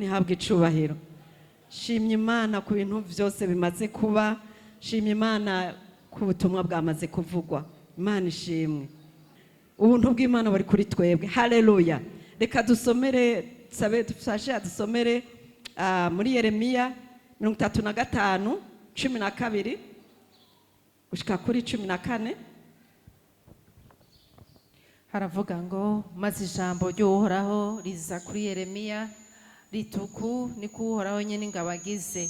Imana ihabwa icubahiro. Shimye Imana ku bintu byose bimaze kuba, shimye Imana ku butumwa bwamaze kuvugwa. Imana ishimwe, ubuntu bw'Imana buri kuri twebwe. Haleluya! Reka dusomere, sabe dufashe dusomere muri Yeremiya 35:12 gushika kuri 14. Haravuga ngo: "Maze ijambo ry'Uhoraho riza kuri Yeremiya riti: Uku niko Uhoraho nyene ingabo agize,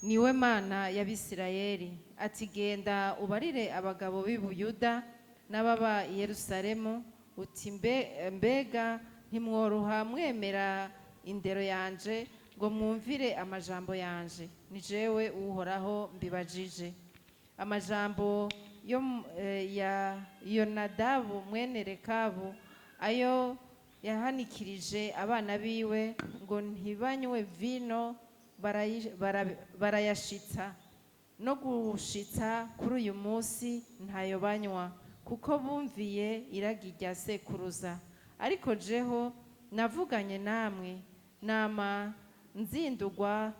niwe Mana y'Abisirayeli, ati: Genda ubarire abagabo b'i Buyuda n'ababa i Yerusalemu uti: Mbega ntimworoha mwemera indero yanje ngo mwumvire amajambo yanje? Ni jewe Uhoraho mbibajije. Amajambo yo ya Yonadabu mwene Rekabu, ayo yahanikirije abana biwe ngo ntibanywe vino, barayashitsa no gushitsa kuri uyu munsi ntayo banywa, kuko bumviye iragi rya sekuruza. Ariko jeho navuganye namwe, nama nzindugwa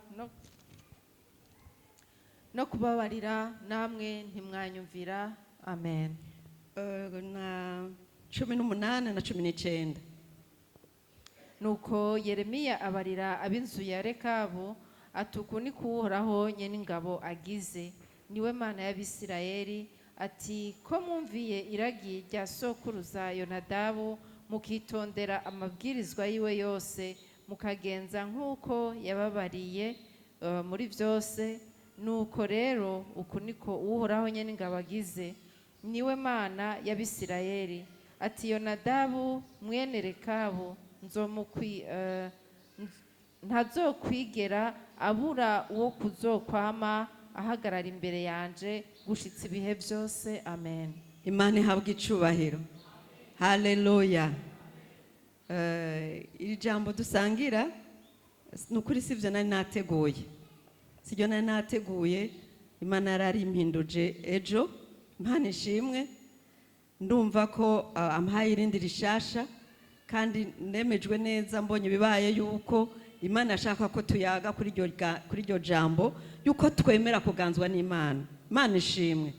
no kubabarira, namwe ntimwanyumvira." Amen. Na 18 na 19. Nuko Yeremiya abarira ab'inzu ya Rekabu ati: Uku ni Uhoraho nyen'ingabo agize, niwe Mana y'Abisirayeli, ati: Ko mwumviye iragi rya sokuruza Yonadabu, mukitondera amabwirizwa yiwe yose, mukagenza nk'uko yababariye muri byose, nuko rero uku niko Uhoraho nyen'ingabo agize, niwe Mana y'Abisirayeli, ati: Yonadabu mwene Rekabu ntazokwigera abura uwo kuzokwama ahagarara imbere yanje gushitsa ibihe byose." Amen. Imana ihabwa icubahiro. Haleluya! Iri jambo dusangira, ni ukuri sibyo nari nateguye, sibyo nari nateguye. Imana yararimpinduje ejo. Imana ishimwe. Ndumva ko ampaye irindi rishasha, kandi nemejwe neza mbonye ibibaye yuko Imana ashaka ko tuyaga kuri iryo jambo yuko twemera kuganzwa n'Imana. Imana ishimwe.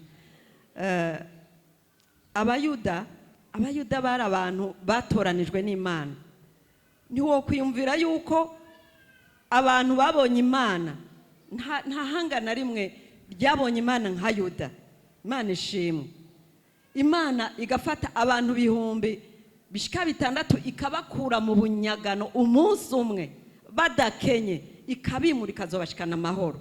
Abayuda bari abantu batoranijwe n'Imana. Ntiwokwiyumvira yuko abantu babonye Imana, nta hanga na rimwe ryabonye Imana nka Yuda. Imana ishimwe. Imana igafata abantu 6000 ikabakura mu bunyagano umunsi umwe, badakenye, ikabimura, ikazobashikana amahoro,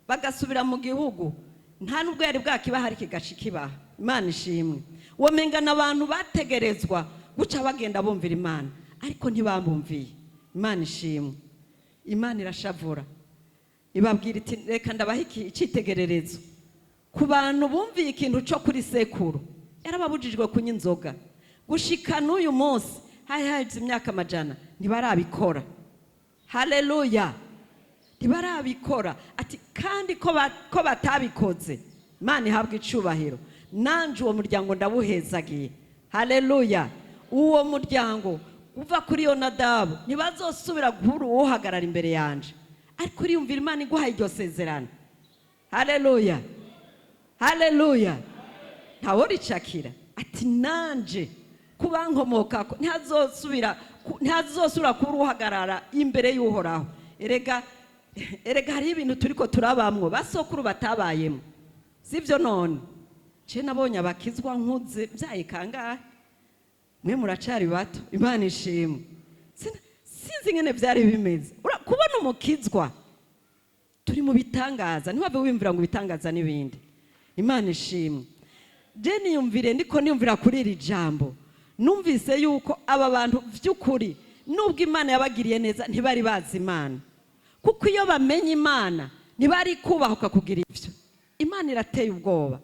bagasubira mu gihugu nta nubwo yari bwakibaha, ariko igaca ikibaha. Imana ishimwe. Womengana abantu bategerezwa guca bagenda bumvira Imana, ariko ntibabumviye. Imana ishimwe. Imana irashavura, ibabwira iti: Reka ndabaha icyitegererezo ku bantu bumviye ikintu cyo kuri sekuru. Yarababujijwe kunywa inzoga, gushika n'uyu munsi hari haheze imyaka amajana, ntibarabikora. Haleluya! Ntibarabikora. Ati kandi ko batabikoze, Imana ihabwa icubahiro, nanje uwo muryango ndawuhezagiye. Haleluya! Uwo muryango uva kuri Yonadabu ntibazosubira guhura uwuhagarara imbere yanje. Ariko uriyumvira Imana iguhaye iryo sezerano? Haleluya, haleluya! Ntaworicakira ati: Nanje kuba nkomokako ntazosubira kuba uhagarara imbere y'Uhoraho. Erega erega, hariho ibintu turiko turabamwo basokuru batabayemo, sibyo? None ce nabonye abakizwa nkuze byaye kangahe, mwe muracari bato. Imana ishimwe. Sinzi ingene byari bimeze. Kubona umukizwa, turi mu bitangaza. Ntiwave wiyumvira ngo ibitangaza n'ibindi. Imana ishimwe. Je niyumvire, ndiko niyumvira kuri iri jambo, numvise yuko aba bantu by'ukuri, nubwo Imana yabagiriye neza, ntibari bazi Imana, kuko iyo bamenye Imana ntibari kubahuka kugira ibyo. Imana irateye ubwoba.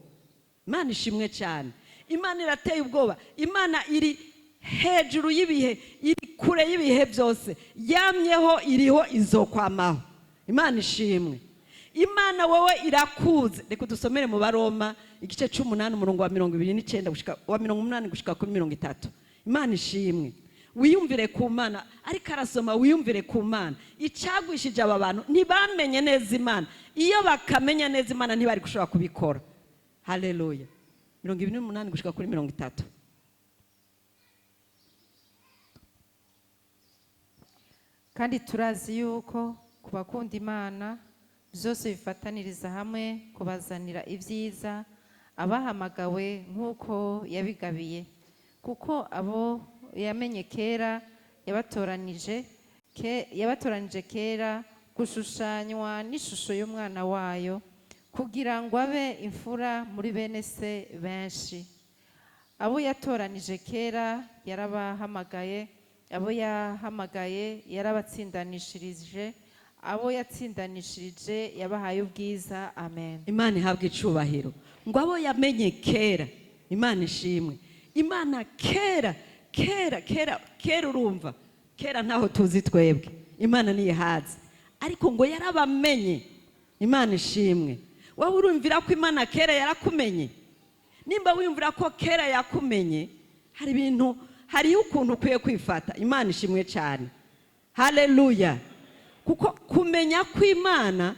Imana ishimwe cyane. Imana irateye ubwoba. Imana iri hejuru y'ibihe, iri kure y'ibihe byose, yamyeho, iriho, izokwamaho. Imana ishimwe. Imana wowe irakuze. Reka dusomere mu Baroma igice c'8, umurongo wa 29 gushika wa 80 gushika kuri 30. Imana ishimwe. Wiyumvire ku Mana, ariko arasoma, wiyumvire ku Mana. Icagwishije aba bantu, ntibamenye neza Imana. Iyo bakamenya neza Imana, ntibari gushobora kubikora. Haleluya. 28 gushika kuri 30. Kandi turazi yuko ku bakunda Imana byose bifataniriza hamwe kubazanira ibyiza, abahamagawe nk'uko yabigabiye. Kuko abo yamenye kera, yabatoranije kera gushushanywa n'ishusho y'umwana wayo, kugira ngo abe imfura muri bene se benshi. Abo yatoranije kera yarabahamagaye, abo yahamagaye yarabatsindanishirije, abo yatsindanishirije yabahaye ubwiza. Amen. Imana ihabwa icubahiro. Ngo abo yamenye kera. Imana ishimwe. Imana kera, kera, kera, kera. Urumva, kera ntaho tuzi twebwe, Imana ntiyihazi, ariko ngo yarabamenye. Imana ishimwe. Wowe urumvira ko Imana kera yarakumenye? Nimba wiyumvira ko kera yakumenye, hari ibintu, hariho ukuntu ukwiye kwifata. Imana ishimwe cyane. Haleluya. Kuko kumenya kw'Imana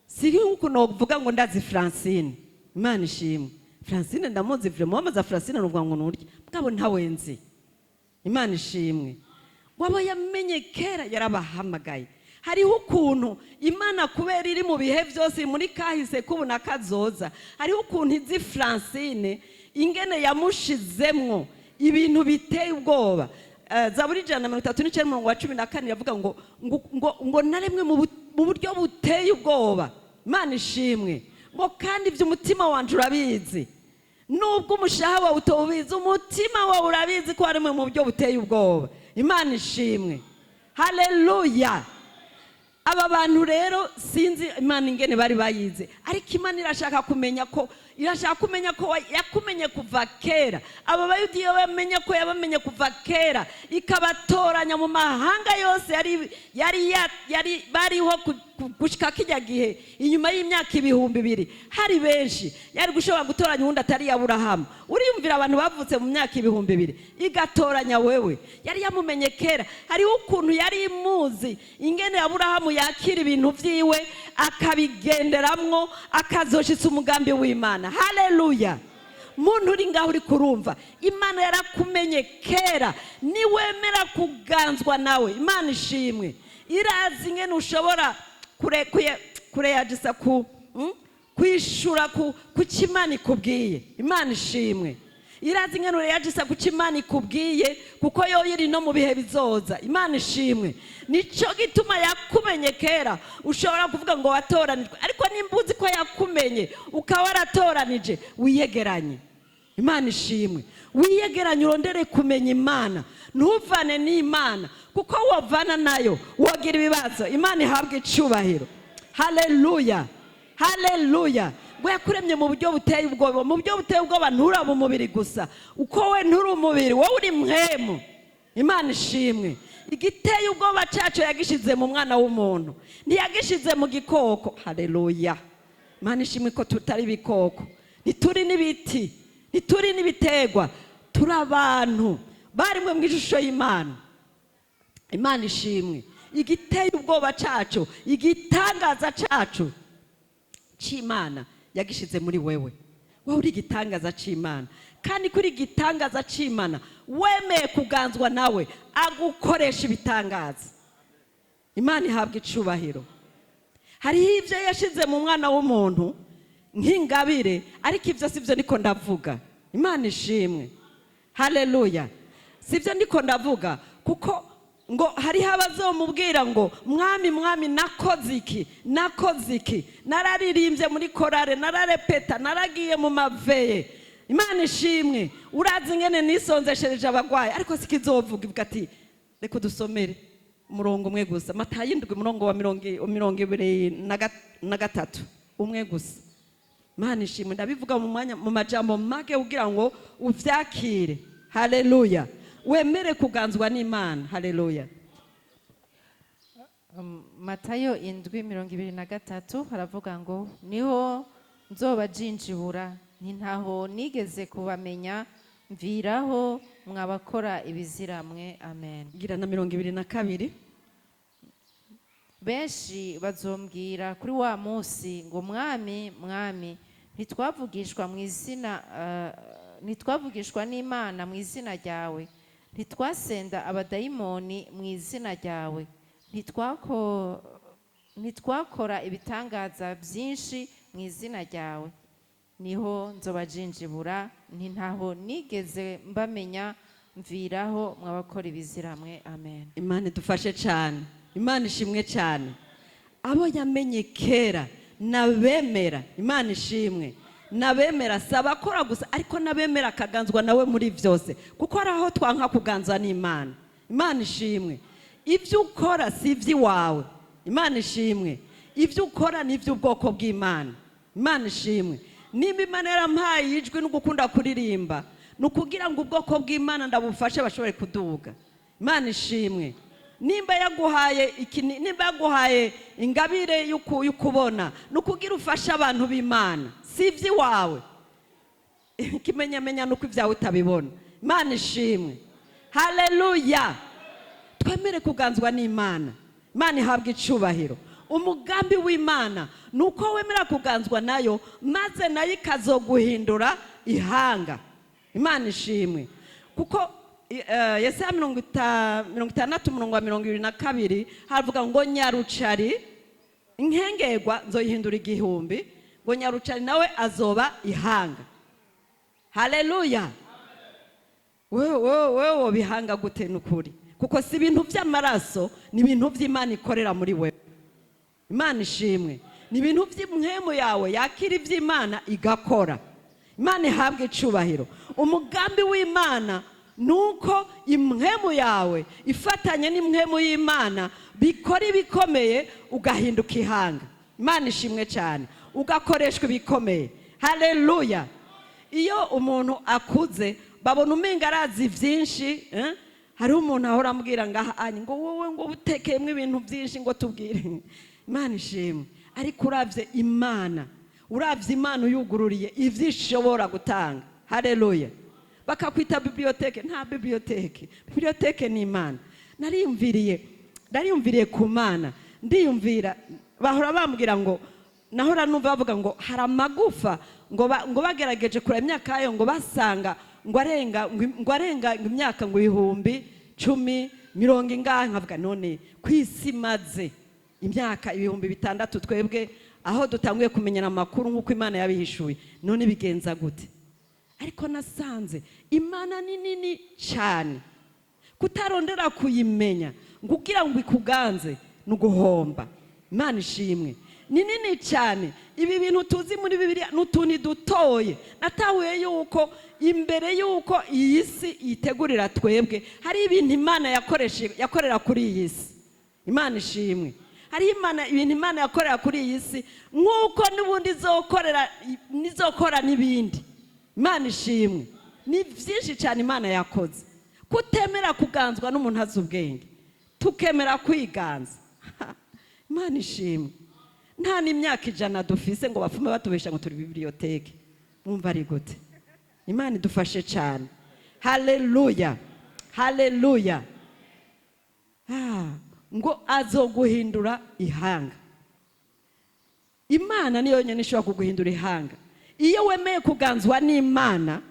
si nk'ukuntu uvuga ngo ndazi Francine. Imana ishimwe. Francine ndamuzi vraiment. Wamaze Francine, nuvuga ngo nurya mugabo ntawe nzi. Imana ishimwe. Waba yamenye kera, yarabahamagaye. Hariho ukuntu Imana, kubera iri mu bihe byose, muri kahise, kubu na kazoza, hariho ukuntu izi Francine, ingene yamushizemwo ibintu biteye ubwoba. Zaburi 139 umurongo wa 14 iravuga ngo naremwe mu buryo buteye ubwoba. Imana ishimwe. Ngo kandi ibyo umutima wanje urabizi. Nubwo umushaha wawe utawubizi, umutima wawe urabizi ko waremwe mu buryo buteye ubwoba. Imana ishimwe. Haleluya. Aba bantu rero, sinzi Imana ingene bari bayize, ariko Imana irashaka kumenya ko yakumenye kuva kera. Aba Bayuda, iyo bamenya ko yabamenye kuva kera, ikabatoranya mu mahanga yose yari bariho gushika kijya gihe, inyuma y'imyaka 2000, hari benshi, yari gushobora gutoranya uwundi atari Aburahamu. Uriyumvira abantu bavutse mu myaka 2000, igatoranya wewe? Yari yamumenye kera. Hariho ukuntu yari imuzi, ingene Aburahamu yakira ibintu vyiwe, akabigenderamwo, akazoshitsa umugambi w'Imana. Haleluya. Muntu uri ngaho uri kurumva, Imana yarakumenye kera. Niwemera kuganzwa nawe, Imana ishimwe, irazi ingene ushobora kureyagisa ku kwishura ku cyo Imana ikubwiye. Imana ishimwe. Irazi ingene ureyagisa ku cyo Imana ikubwiye, kuko yo iri no mu bihe bizoza. Imana ishimwe. Nicyo gituma yakumenye kera. Ushobora kuvuga ngo watoranijwe, ariko nimba uzi ko yakumenye, ukaba waratoranije, wiyegeranye. Imana ishimwe. Wiyegeranye, urondere kumenya Imana, ntuvane n'Imana, kuko wovana nayo wogira ibibazo. Imana ihabwa icubahiro. Haleluya, haleluya. Ngo yakuremye mu buryo buteye ubwoba. Mu buryo buteye ubwoba, nturaba umubiri gusa, uko we nturi umubiri, wowe uri mpwemu. Imana ishimwe. Igiteye ubwoba cyacu yagishize mu mwana w'umuntu, ntiyagishize mu gikoko. Haleluya. Imana ishimwe ko tutari ibikoko, ntituri n'ibiti, ntituri n'ibiterwa, turi abantu barimwe mu ishusho y'Imana. Imana ishimwe. Igiteye ubwoba cyacu, igitangaza cyacu cy'Imana, yagishize muri wewe. Wowe uri igitangaza cy'Imana, kandi kuri igitangaza cy'Imana, wemeye kuganzwa nawe, agukoresha ibitangaza. Imana ihabwa icubahiro. Hariho ibyo yashize mu mwana w'umuntu nk'ingabire, ariko ibyo si byo niko ndavuga. Imana ishimwe. Haleluya. Si byo ndiko ndavuga, kuko ngo hariho abazomubwira ngo: "Mwami, Mwami, nakoze iki? Nakoze iki? Nararirimbye muri korale, nararepeta, naragiye mu maveye. Imana ishimwe. Urazi ingene nisonzeshereje abagwayi." Ariko sikizovuga. Ivuga ati, reka dusomere umurongo umwe gusa, Matayo 7, umurongo wa 23, umwe gusa. Imana ishimwe. Ndabivuga mu mwanya, mu majambo make, kugira ngo uvyakire. Haleluya. Wemere kuganzwa n'Imana. Haleluya. Matayo 7:23 haravuga ngo: "Niho nzobajinjibura nti: 'Ntaho nigeze kubamenya, Mviraho, mwabakora ibiziramwe. Amen. Gira na 22. Benshi bazombwira kuri wa munsi ngo: "Mwami, Mwami, ntitwavugishwa mu izina ntitwavugishwa n'Imana mu izina ryawe? Ntitwasenda abadayimoni mu izina ryawe? Ntitwakora ibitangaza byinshi mu izina ryawe?" Niho nzobajinjibura nti: "Ntaho nigeze mbamenya, mviraho, mwabakora ibiziramwe." Amen. Imana idufashe cyane, Imana ishimwe cyane. Abo yamenye kera nabemera, Imana ishimwe, nabemera, si abakora gusa, ariko nabemera akaganzwa nawe muri byose, kuko hari aho twanka kuganzwa n'Imana. Imana ishimwe. Ibyo ukora si iby'iwawe. Imana ishimwe. Ibyo ukora ni iby'ubwoko bw'Imana. Imana ishimwe. Nimba Imana yarampaye ijwi no gukunda kuririmba, ni ukugira ngo ubwoko bw'Imana ndabufashe bashobore kuduga. Imana ishimwe. Nimba yaguhaye iki, nimba yaguhaye ingabire y'ukubona, ni ukugira ufashe abantu b'Imana, si iby'iwawe. Ikimenyamenya ni uko ibyawe utabibona. Imana ishimwe, haleluya. Twemere kuganzwa n'Imana. Imana ihabwa icubahiro. Umugambi w'Imana ni uko wemera kuganzwa nayo, maze nayo ikazoguhindura ihanga. Imana ishimwe, kuko Yesaya 60 umurongo wa 22 havuga ngo: "Nyarucari inkengerwa nzoyihindura igihumbi," ngo nyarucari nawe azoba ihanga. Haleluya. Wewe wobihanga gute? Nukuri, kuko si ibintu by'amaraso, ni ibintu by'Imana ikorera muri wewe. Imana ishimwe. Ni ibintu by'impwemu yawe yakira iby'Imana igakora. Imana ihabwa icubahiro. Umugambi w'Imana ni uko impwemu yawe ifatanye n'impwemu y'Imana bikora ibikomeye, ugahinduka ihanga. Imana ishimwe cyane. Ugakoreshwa ibikomeye. Haleluya. Iyo umuntu akuze, babona umenga arazi byinshi, eh? Hariho umuntu ahora ambwira ngaha anyi ngo: "Wowe ngo utekeyemo ibintu byinshi," ngo tubwire. Imana ishimwe. Ariko uravye Imana uyugururiye ivyo ishobora gutanga, haleluya, bakakwita bibliothèque. Nta bibliothèque, bibliothèque ni Imana. Nariyumviriye ku Mana, ndiyumvira. Bahora bambwira ngo, nahora numva bavuga ngo hari amagufa ngo bagerageje kureba imyaka yayo, ngo basanga ngo arenga ngo imyaka ngo 10,000 mirongo ingahe. Nkavuga: "None ku isi imaze imyaka 6000, twebwe aho dutanguye kumenyera amakuru nk'uko Imana yabihishuye, none bigenza gute?" Ariko nasanze Imana ni nini cyane. Kutarondera kuyimenya ngo ugira ngo ikuganze ni uguhomba. Imana ishimwe, ni nini cyane. Ibi bintu tuzi muri Bibiliya ni utuntu dutoye. Natahuye yuko imbere yuko iyi si yitegurira twebwe, hari ibintu Imana yakoreshe, yakorera kuri iyi si. Imana ishimwe. Hari Imana, ibintu Imana yakorera kuri iyi si, nk'uko n'ubundi izokorera, nizokora n'ibindi. Imana ishimwe. Ni byinshi cyane Imana yakoze. Kutemera kuganzwa n'umuntu azi ubwenge, tukemera kwiganza. Imana ishimwe. Nta n'imyaka 100 dufise ngo bapfume batubesha ngo turi bibliothèque. Mwumva ari gute? Imana idufashe cyane. Haleluya, haleluya. Ngo azoguhindura ihanga. Imana niyo yonyine ishobora kuguhindura ihanga. Iyo wemeye kuganzwa n'Imana,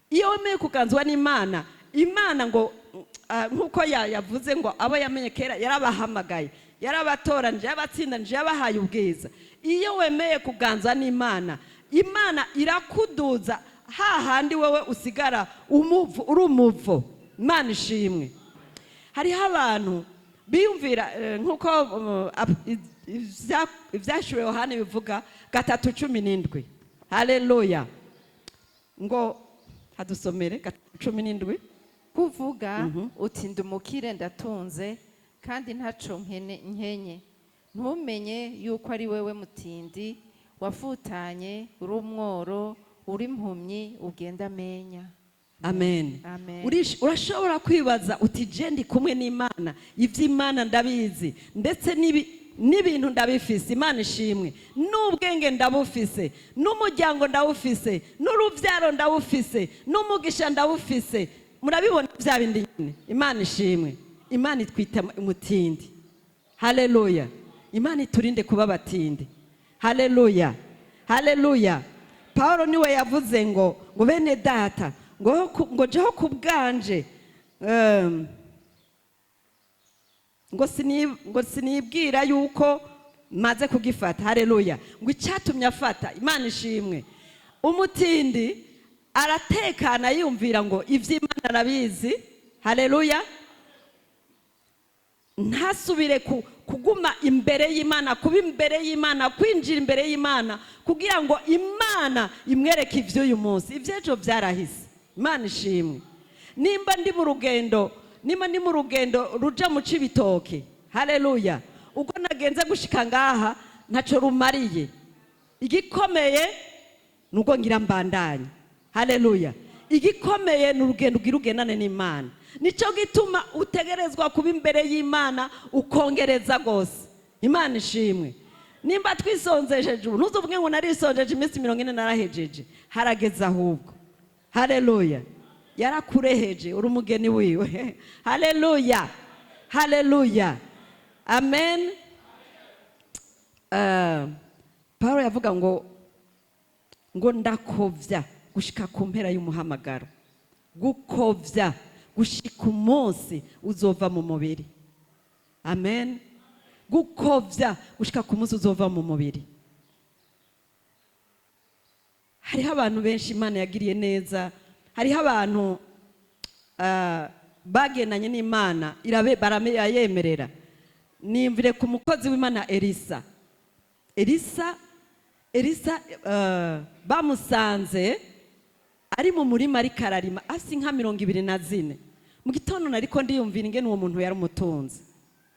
iyo wemeye kuganzwa n'Imana, Imana ngo nk'uko yavuze ngo abo yamenye kera yarabahamagaye, yarabatoranije, yabatsindanije, yabahaye ubwiza. Iyo wemeye kuganza n'Imana, Imana irakuduza hahandi wowe usigara umuvu, uri umuvo. Imana ishimwe. Hariho abantu biyumvira nk'uko Ivyahishuriwe Yohana bivuga 3:17. Haleluya. Ngo hadusomere 3:17. Kuvuga uti: "Ndumukire, ndatunze, kandi ntaco nkenye," ntumenye yuko ari wewe mutindi, wafutanye, uri umworo, uri impumyi, ugenda amenya. Amen. Amen. Urashobora kwibaza uti: "Je ndi kumwe n'Imana, iby'Imana ndabizi," ndetse n'ibi. N'ibintu ndabifise, Imana ishimwe, n'ubwenge ndabufise, n'umuryango ndawufise, n'urubyaro ndawufise, n'umugisha ndawufise. Murabibona bya bindi nyine. Imana ishimwe. Imana itwita umutindi. Haleluya! Imana iturinde kuba abatindi. Haleluya, haleluya! Paul niwe yavuze ngo bene data, ngo jeho ku bwanje, ngo sinibwira yuko maze kugifata. Haleluya! Ngo icyatumye afata, Imana ishimwe, umutindi aratekana, yumvira ngo iby'Imana arabizi. Haleluya! Ntasubire kuguma imbere y'Imana, kuba imbere y'Imana, kwinjira imbere y'Imana kugira ngo Imana imwereke iby'uyu munsi. Iby'ejo byarahise. Imana ishimwe. Nimba ndi mu rugendo ruja mu Cibitoke, haleluya, ubwo nagenze gushika ngaha ntaco rumariye. Igikomeye nubwo ngira mbandanye. Haleluya! Igikomeye ni urugendo ugira ugendane n'Imana. Nicyo gituma utegerezwa kuba imbere y'Imana, ukongereza rwose. Imana ishimwe. Nimba twisonzesheje ubu, ntuzuvuge ngo narisonjeje iminsi 40 narahejeje. Harageze ahubwo. Haleluya! Yarakureheje, uri umugeni wiwe. Haleluya, haleluya, amen. Paul yavuga ngo ndakovya gushika ku mpera y'umuhamagaro, gukovya gushika umunsi uzova mu mubiri. Amen. Gukovya gushika ku munsi uzova mu mubiri. Hariho abantu benshi Imana yagiriye neza, hariho abantu bagendanye n'Imana barayemerera. Nimvire ku mukozi w'Imana Elisa. Elisa bamusanze ari mu murima ariko ararima, afise inka 24. Mu gitondo nariko ndiyumvira ingene uwo muntu yari umutunzi.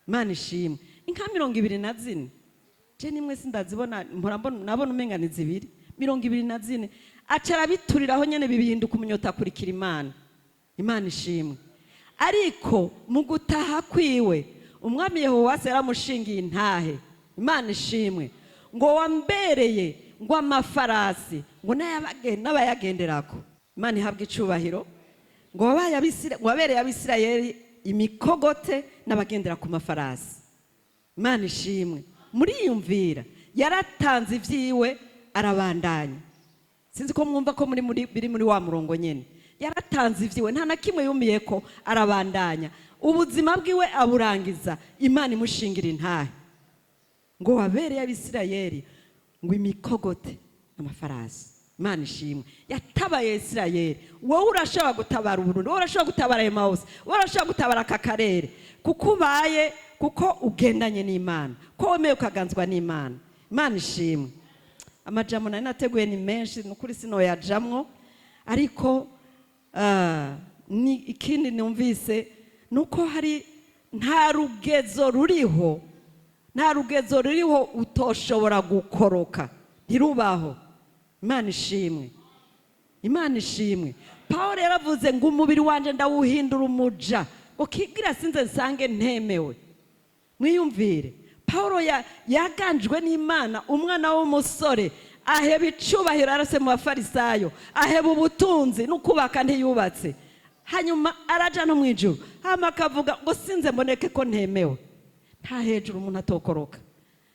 Imana ishimwe. Inka 24, je nimwe sindazibona, mpora mbona, nabona umenga ni zibiri. 24 aca arabituriraho nyene, bibihinduka umunyota, akurikira Imana. Imana ishimwe. Ariko mu gutaha kwiwe, umwami Yehowasi yaramushingiye intahe. Imana ishimwe. Ngo wambereye ngo amafarasi ngo n'abayagenderako. Imana ihabwe icubahiro. Ngo wabereye Abisirayeli imikogote n'abagendera ku mafarasi. Imana ishimwe. Muriyumvira, yaratanze ibyiwe, arabandanya. Sinzi ko mwumva ko muri biri muri wa murongo nyene. Yaratanze ibyiwe, nta na kimwe yumiye ko, arabandanya ubuzima bwiwe, aburangiza Imana imushingira intahe. Ngo wabereye Abisirayeli ngo imikogote amafarasi. Imana ishimwe. Yatabaye Isirayeli. Wowe urashobora gutabara Uburundi, wowe urashobora gutabara Emawusi, wowe urashobora gutabara aka karere, kuko ubaye, kuko ugendanye n'Imana, ko wemeye ukaganzwa n'Imana. Imana ishimwe. Amajambo nari nateguye ni menshi, ni ukuri sinoyajamwo, ariko ni ikindi numvise ni uko hari nta rugezo ruriho, nta rugezo ruriho utoshobora gukoroka, ntirubaho. Imana ishimwe, Imana ishimwe. Paul yaravuze ngo umubiri wanje ndawuhindura umuja, ngo kigira sinze nsange ntemewe. Mwiyumvire, Paul yaganjwe n'Imana, umwana w'umusore aheba icubahiro arase mu bafarisayo, aheba ubutunzi n'ukubaka ntiyubatse, hanyuma araja no mu ijuru, hama akavuga ngo sinze mboneke ko ntemewe. Nta hejuru umuntu atokoroka.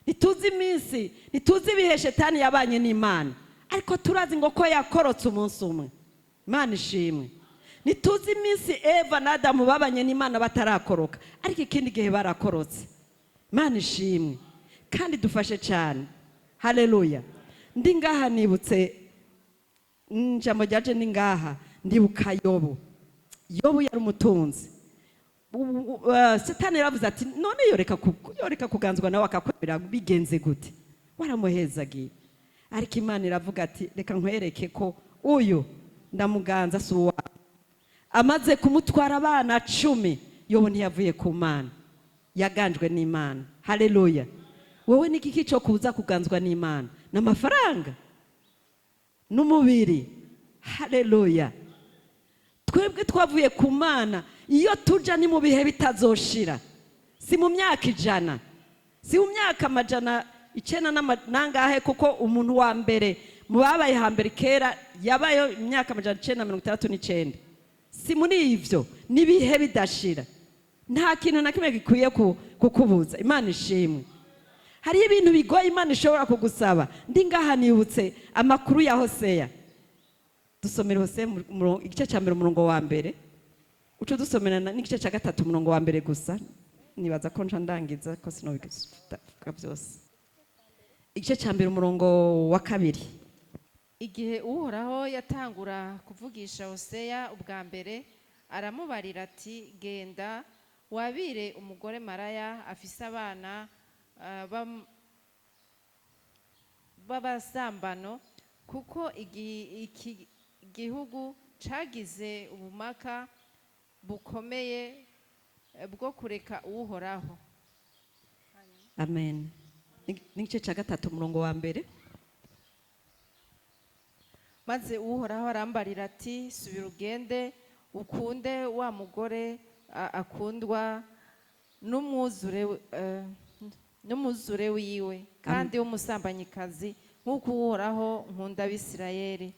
Ntituzi iminsi, ntituzi ibihe Shetani yabanye n'Imana, ariko turazi ngo ko yakorotse umunsi umwe. Imana ishimwe. Ntituzi iminsi Eva na Adamu babanye n'Imana batarakoroka, ariko ikindi gihe barakorotse. Imana ishimwe kandi dufashe cyane. Haleluya! Ndi ngaha nibutse ijambo ryaje, ndi ngaha ndibuka Yobu. Yobu yari umutunzi. Satani yaravuze ati none yoreka kuganzwa nawe akakwemera, bigenze gute? Waramuhezagiye. Ariko Imana iravuga ati reka nkwereke ko uyu ndamuganza si uwawe. Amaze kumutwara abana 10, Yobu ntiyavuye ku Mana, yaganjwe n'Imana. Haleluya! Wowe ni igiki cyo kuza kuganzwa n'Imana? Ni amafaranga n'umubiri? Haleluya! Twebwe twavuye ku Mana, iyo tuja ni mu bihe bitazoshira, si mu myaka 100. Si mu myaka 900 nangahe, kuko umuntu wa mbere mu babaye hambere kera yabayeho imyaka 969. Si muri ivyo, n'ibihe bidashira. Nta kintu na kimwe gikwiye kukubuza. Imana ishimwe. Hariho ibintu bigoye Imana ishobora kugusaba. Ndi ngaha nibutse amakuru ya Hoseya. Dusomera Hoseya igice cya mbere, umurongo wa mbere, uco dusomera n'igice cya gatatu, umurongo wa mbere gusa. Nibaza ko nca ndangiza, ko sinobivuga byose. Igice cya mbere, umurongo wa kabiri. Igihe Uhoraho yatangura kuvugisha Hoseya ubwa mbere, aramubarira ati: "Genda wabire umugore maraya afise abana b'abasambano, kuko iki gihugu cagize ubumaka bukomeye bwo kureka Uhoraho." Amen. N'igice cya gatatu, umurongo wa mbere. Maze Uhoraho arambarira ati: "Subira ugende ukunde wa mugore akundwa n'umwuzure wiwe kandi w'umusambanyikazi, nk'uko Uhoraho nkunda Abisirayeli."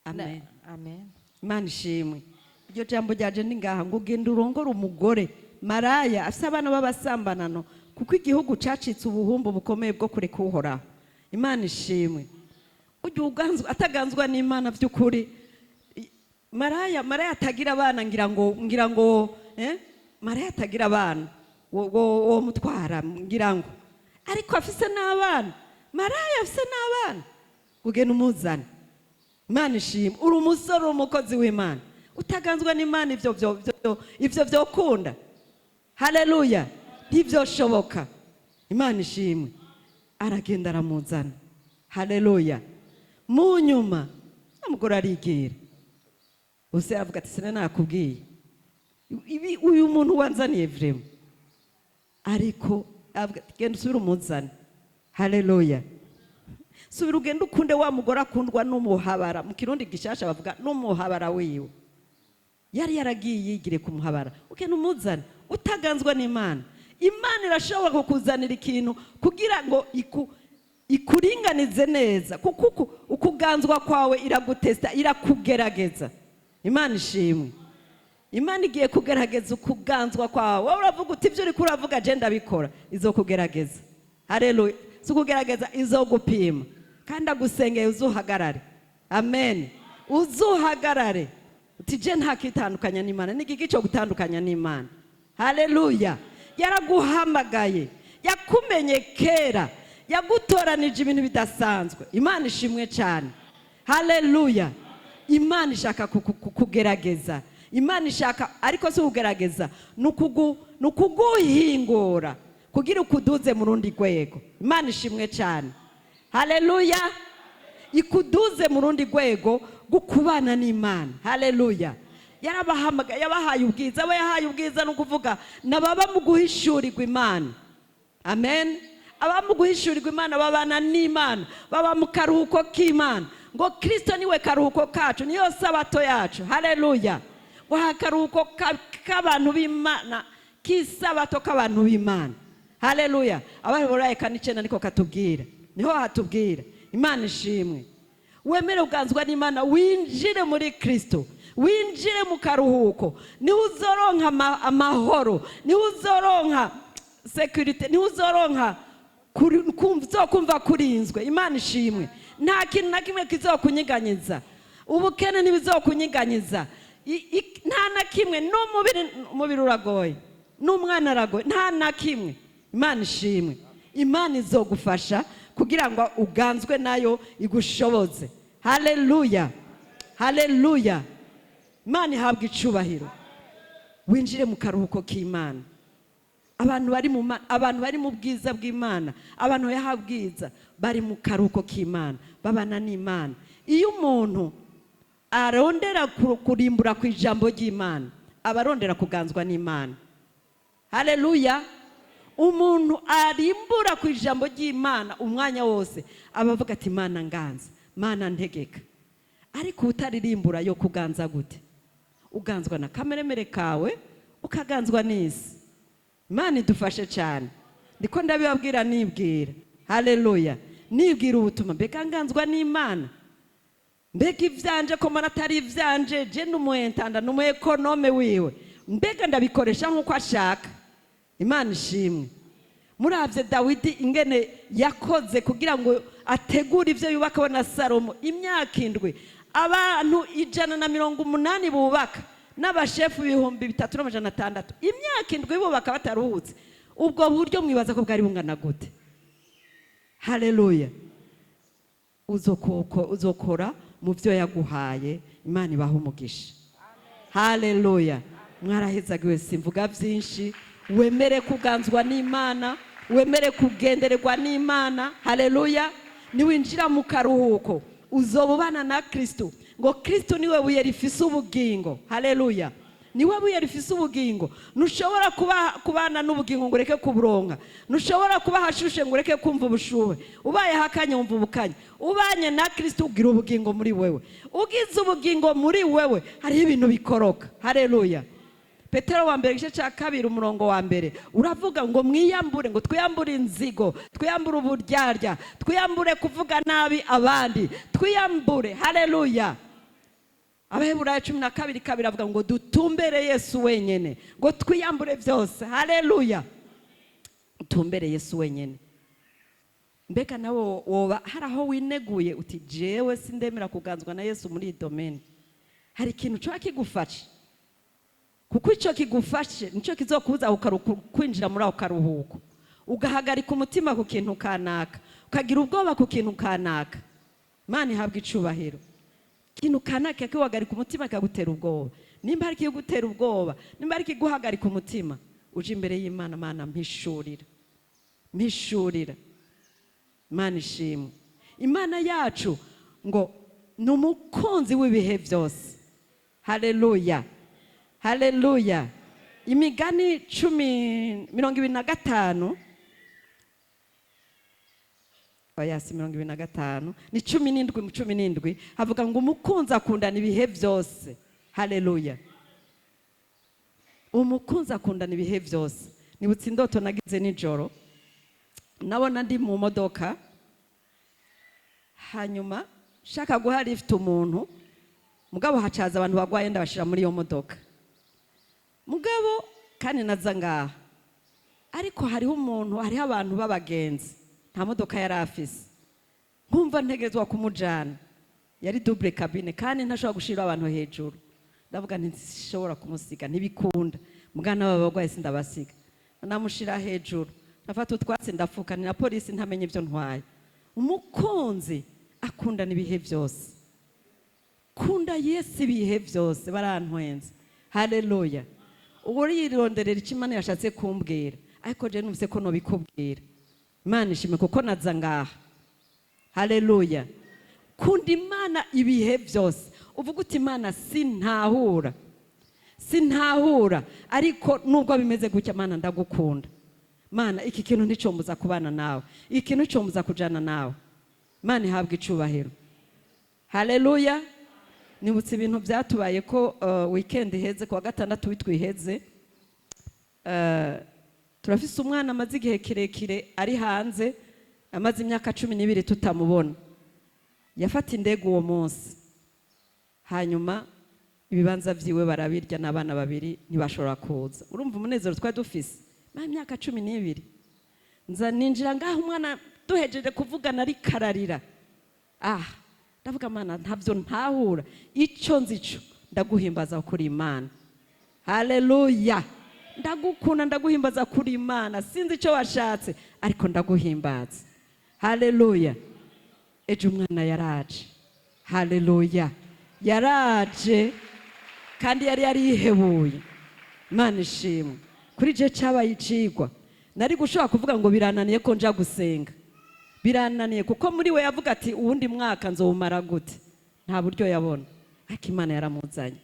Amen. Amen. Imana ishimwe. Iryo jambo ryaje ni ngaha ngo: "Genda urongore umugore maraya afise abana b'abasambanano, kuko igihugu cacitse ubuhumbu bukomeye bwo kureka Uhoraho." Imana ishimwe. Ujya uganzwa ataganzwa n'Imana by'ukuri. Maraya, maraya atagira abana, ngira ngo maraya atagira abana wo mutwara, ngira ngo, ariko afise n'abana, maraya afise n'abana, ugenda umuzane. Imana ishimwe. Uri umusore, uri umukozi w'Imana, utaganzwa n'Imana, ivyo vyokunda? Haleluya, ntivyoshoboka. Imana ishimwe. Aragenda aramuzana. Haleluya. Mu nyuma umugore arigira use, avuga ati: "Sina nakubwiye ibi, uyu muntu wanzaniye vraiment." Ariko avuga ati: "Genda usubire umuzane." Haleluya. Subira ugende ukunde wa mugore akundwa n'umuhabara. Mu Kirundi gishasha bavuga n'umuhabara wiwe. Yari yaragiye yigire ku muhabara. Ugenda umuzane. Utaganzwa n'Imana, Imana irashobora kukuzanira ikintu kugira ngo ikuringanize neza, kuko ukuganzwa kwawe iragutesta, irakugerageza. Imana ishimwe. Imana igiye kugerageza ukuganzwa kwawe. Wowe uravuga uti: "Ibyo uriko uravuga je ndabikora." Izokugerageza. Haleluya. Si ukugerageza, izogupima. Kandi agusengeye uzuhagarare. Amen. Uzuhagarare uti: "Je ntakitandukanya n'Imana." Ni igiki cyo gutandukanya n'Imana? Haleluya. Yaraguhamagaye, yakumenye kera, yagutoranije ibintu bidasanzwe. Imana ishimwe cyane. Haleluya. Imana ishaka kugerageza. Imana ishaka, ariko si ukugerageza, ni ukuguhingura kugira ukuduze mu rundi rwego. Imana ishimwe cyane. Haleluya. Ikuduze mu rundi rwego rwo kubana n'Imana. Haleluya. Yarabahamagaye, yabahaye ubwiza. Abo yahaye ubwiza ni ukuvuga nababa mu guhishurirwa Imana. Amen. Aba mu guhishurirwa Imana babana n'Imana, baba mu karuhuko k'Imana. Ngo Kirisito niwe karuhuko kacu, niyo sabato yacu. Haleluya. Ngo akaruhuko k'abantu b'Imana, k'isabato k'abantu b'Imana. Haleluya. Abaheburayo 4:9 niko katubwira, niho hatubwira. Imana ishimwe. Wemere uganzwa n'Imana, winjire muri Kirisito, winjire mu karuhuko. Niho uzoronka amahoro, niho uzoronka sécurité, niho uzoronka uzokumva kurinzwe. Imana ishimwe. Nta kintu na kimwe kizokunyiganyiza. Ubukene ntibizokunyiganyiza. Nta na kimwe. N'umubiri, umubiri uragoye, n'umwana aragoye, nta na kimwe. Imana ishimwe. Imana izogufasha kugira ngo uganzwe nayo, igushoboze. Haleluya, haleluya. Imana ihabwa icubahiro. Winjire mu karuhuko k'Imana. Abantu bari mu bwiza bw'Imana, abantu yaha bwiza, bari mu karuhuko k'Imana, babana n'Imana. Iyo umuntu arondera kurimbura ku ijambo ry'Imana, aba arondera kuganzwa n'Imana. Haleluya. Umuntu arimbura ku ijambo ry'Imana umwanya wose aba avuga ati: "Imana nganza, Mana ntegeka." Ariko utaririmbura yo kuganza gute? Uganzwa na kameremere kawe, ukaganzwa n'isi. Imana idufashe cyane. Ndiko ndabibabwira nibwira, haleluya, nibwira ubutumwa. Mbega nganzwa n'Imana? Mbega ivyanje ko mbona atari ivyanje? Je n'umuentanda, n'umu économe wiwe. Mbega ndabikoresha nk'uko ashaka? Imana ishimwe. Muravye Dawidi ingene yakoze kugira ngo ategure ivyo yubaka we na Salomo, imyaka 7, abantu 180 bubaka, n'abashefu 3600, imyaka 7 bubaka bataruhutse. Ubwo buryo mwibaza ko bwari bungana gute? Haleluya. Uzokora mu byo yaguhaye. Imana ibaha umugisha. Haleluya. Mwarahezagiwe, simvuga byinshi. Wemere kuganzwa n'Imana, wemere kugendererwa n'Imana. Haleluya. Niwinjira mu karuhuko, uzoba ubana na Kristo. Ngo Kristo niwe buye rifise ubugingo. Haleluya, niwe buye rifise ubugingo. Ntushobora kubana n'ubugingo ngo ureke kuburonka. Ntushobora kuba ahashushe ngo ureke kumva ubushuhe. Ubaye hakanye wumva ubukanye. Ubanye na Kristo ugira ubugingo muri wewe. Ugize ubugingo muri wewe, hariho ibintu bikoroka. Haleluya. Petero wa mbere, igice cya 2, umurongo wa 1, uravuga ngo mwiyambure, ngo twiyambure inzigo, twiyambure uburyarya, twiyambure kuvuga nabi abandi, twiyambure. Haleluya. Abaheburayo 12:2 avuga ngo dutumbere Yesu wenyine, ngo twiyambure byose. Haleluya, tumbere Yesu wenyine. Mbega nawe woba hari aho wineguye uti: "Jewe sindemera kuganzwa na Yesu muri iyi domaine"? Hari ikintu coba kigufasha, kuko icyo kigufashe nicyo kizokubuza kwinjira muri ako karuhuko. Ugahagarika umutima ku kintu kanaka, ukagira ubwoba ku kintu kanaka. Imana ihabwa icubahiro. Ikintu kanaka kiwahagarika umutima, kikagutera ubwoba. Nimba hari ikigutera ubwoba, nimba hari ikiguhagarika umutima, uje imbere y'Imana: "Mana, mpishurira, mpishurira." Imana ishimwe. Imana yacu ngo ni umukunzi w'ibihe byose. Haleluya, haleluya. Imigani 10, 25, oya, si 25, ni 17. Mu 17 havuga ngo umukunzi akundana ibihe byose. Haleluya, umukunzi akundana ibihe byose. Nibutse indoto nagize nijoro. Nabona ndi mu modoka, hanyuma nshaka guha lift umuntu, mugabo hacaza abantu bagwaye, ndabashira muri iyo modoka. Mugabo kandi naza ngaha, ariko hariho umuntu, hariho abantu b'abagenzi, nta modoka yari afise. Nkumva ntegerezwa kumujana. Yari double cabine kandi ntashobora gushira abantu hejuru. Ndavuga nti: "Sinshobora kumusiga, ntibikunda." Mugana aba bagwayi sindabasiga. Namushira hejuru, ndafata utwatsi ndafuka, ni na polisi ntamenye ibyo ntwaye. Umukunzi akundana ibihe byose. Kunda Yesu ibihe byose. Barantwenze. Haleluya. Ubu urironderera icyo Imana yashatse kumbwira, ariko je numvise ko nobikubwira. Imana ishimwe kuko naza ngaha. Haleluya. Kunda Imana ibihe byose. Uvuga uti: "Imana, sintahura, sintahura, ariko nubwo bimeze gutya, Mana, ndagukunda. Mana, iki kintu nticombuza kubana nawe, iki kintu nicombuza kujana nawe." Imana ihabwa icubahiro. Haleluya. Nibutse ibintu byatubaye ko weekend iheze, kuwa gatandatu witwiheze. Turafise umwana amaze igihe kirekire ari hanze, amaze imyaka 12 tutamubona. Yafata indege uwo munsi, hanyuma ibibanza vyiwe barabirya n'abana babiri, ntibashobora kuza. Urumva umunezero twari dufise ma imyaka 12. Nza ninjira ngaho, umwana duhejeje kuvugana ariko ararira. Ah, ndavuga: "Mana, ntabyo ntahura, icyo nzi cyo ndaguhimbaza kuri Imana." Haleluya. Ndagukunda, ndaguhimbaza kuri Imana. Sinzi icyo washatse, ariko ndaguhimbaza. Haleluya. Ejo umwana yaraje. Haleluya, yaraje kandi yari yarihebuye. Imana ishimwe. Kuri je cyabaye icigwa. Nari gushobora kuvuga ngo birananiye ko nja gusenga, birananiye, kuko muri we yavuga ati: "Uwundi mwaka nzowumara gute?" Nta buryo yabona, ariko Imana yaramuzanye.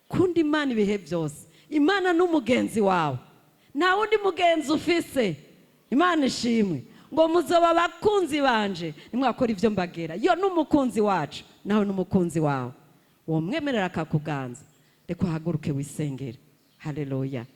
Kunda Imana ibihe byose. Imana n'umugenzi wawe, nta wundi mugenzi ufise. Imana ishimwe. Ngo muzoba abakunzi banje nimwakora ibyo mbagera. Yo n'umukunzi wacu, nawe n'umukunzi wawe. Uwo mwemerera akakuganza. Reka uhaguruke wisengere. Haleluya.